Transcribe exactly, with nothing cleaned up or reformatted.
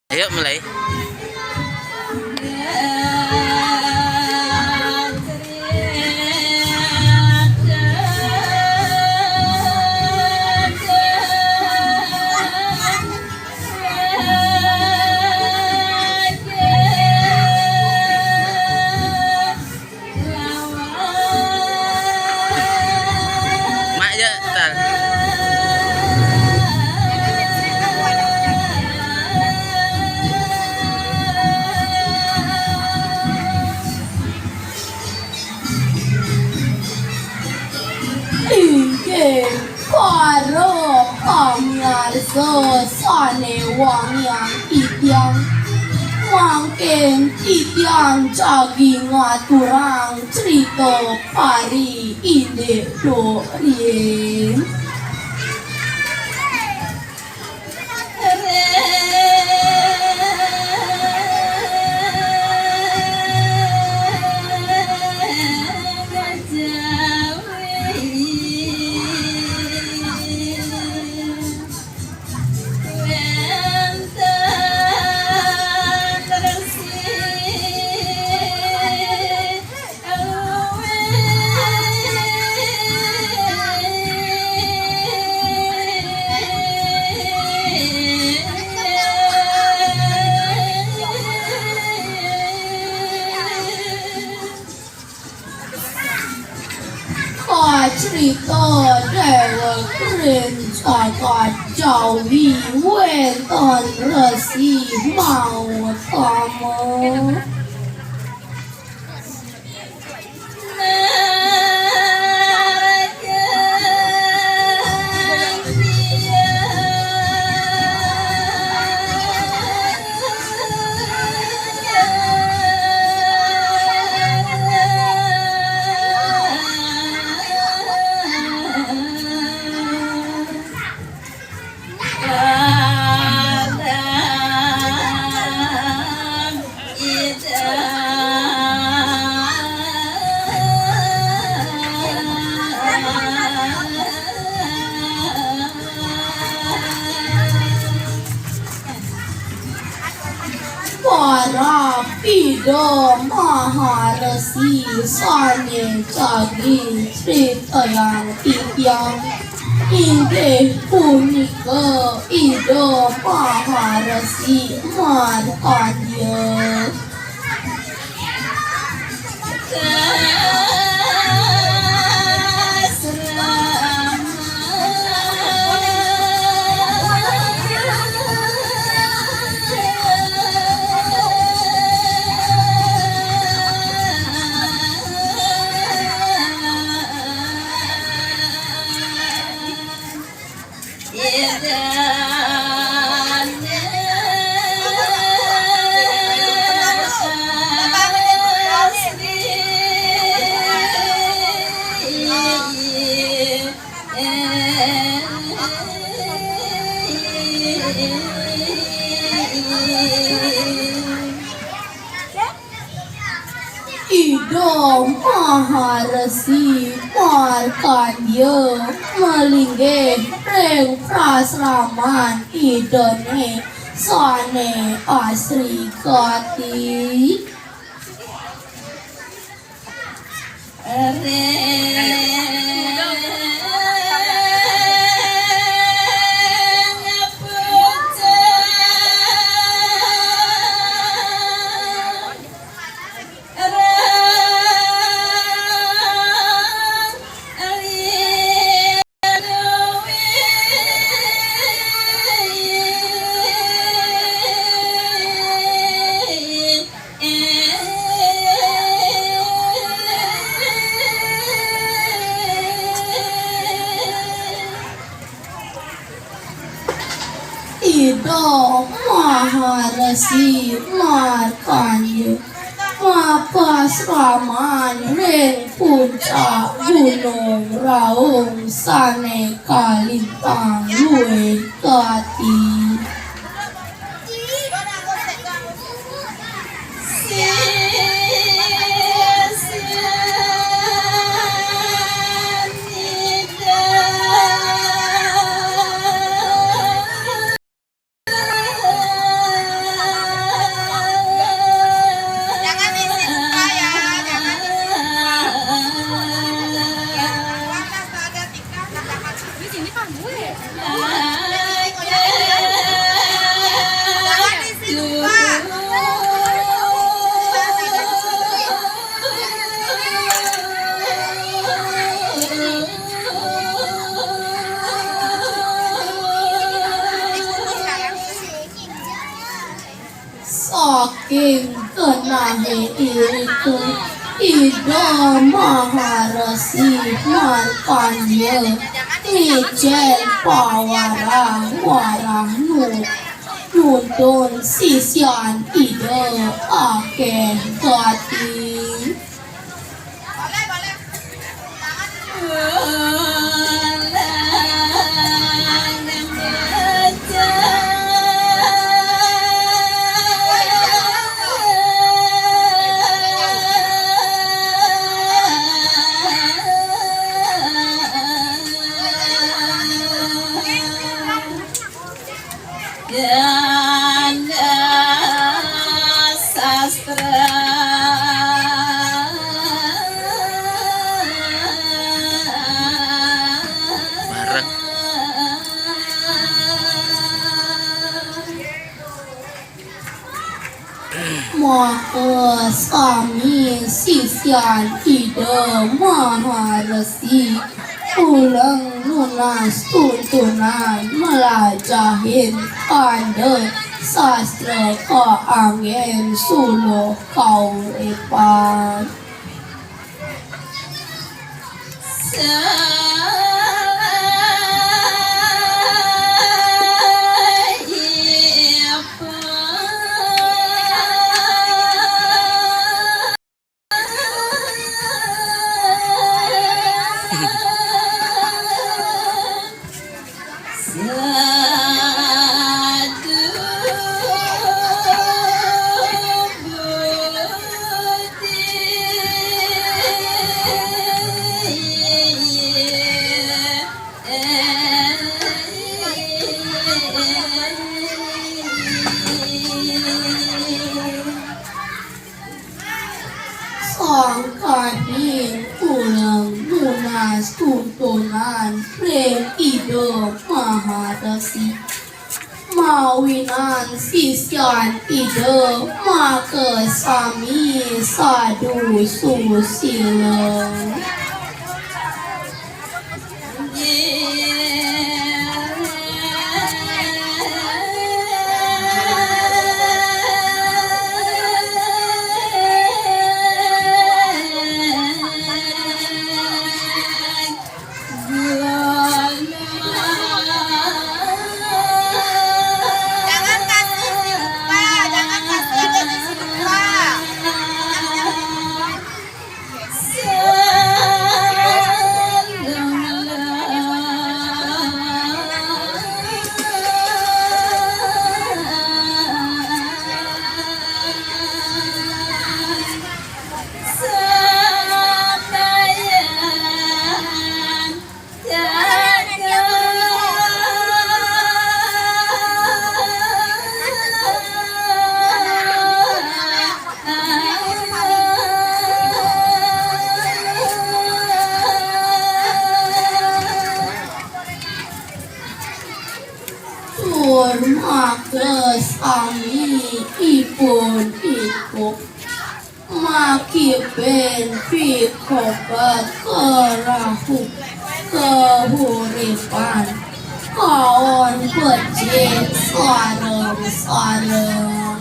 Ayo mulai. Mak je, Tal. Inggih para pamiarsa sane wangiang titiang, mangkin titiang jagi ngaturang crita pari indik duk riin. Kacrita dewek ring jagat Jawi wenten Resi Mautama. Para Ida Maharesi sane jagi critayang titiang, inggih punika Ida Maharesi Markandya. Ida Maharesi Markandya malinggih ring prasraman Idane sane asri gati. Ida Maharesi Markandya mapasraman ring puncak Gunung Raung sane kalintang luwih gati. Saking genahé irika, Ida Maharesi Markanda ngécén pawarah-warah nu-, nuntun sisian Ida akéh gati. Dana sastra. Bareng. Maka sami sisian Ida Maharesi uleng nunas tuntunan malajahin kanda sastra kaanggén suluh kauripan. Sangkaning uleng nunas tuntunan ring Ida Maharesi. Mawinan sisian Ida makasami sadu susila. Jangan kasih sih lupa, jangan kasih ada di sini lupa. Tur makasami ipun ipuk. Makibén pikobet ka rauh kauripan, kaon becik sareng-sareng.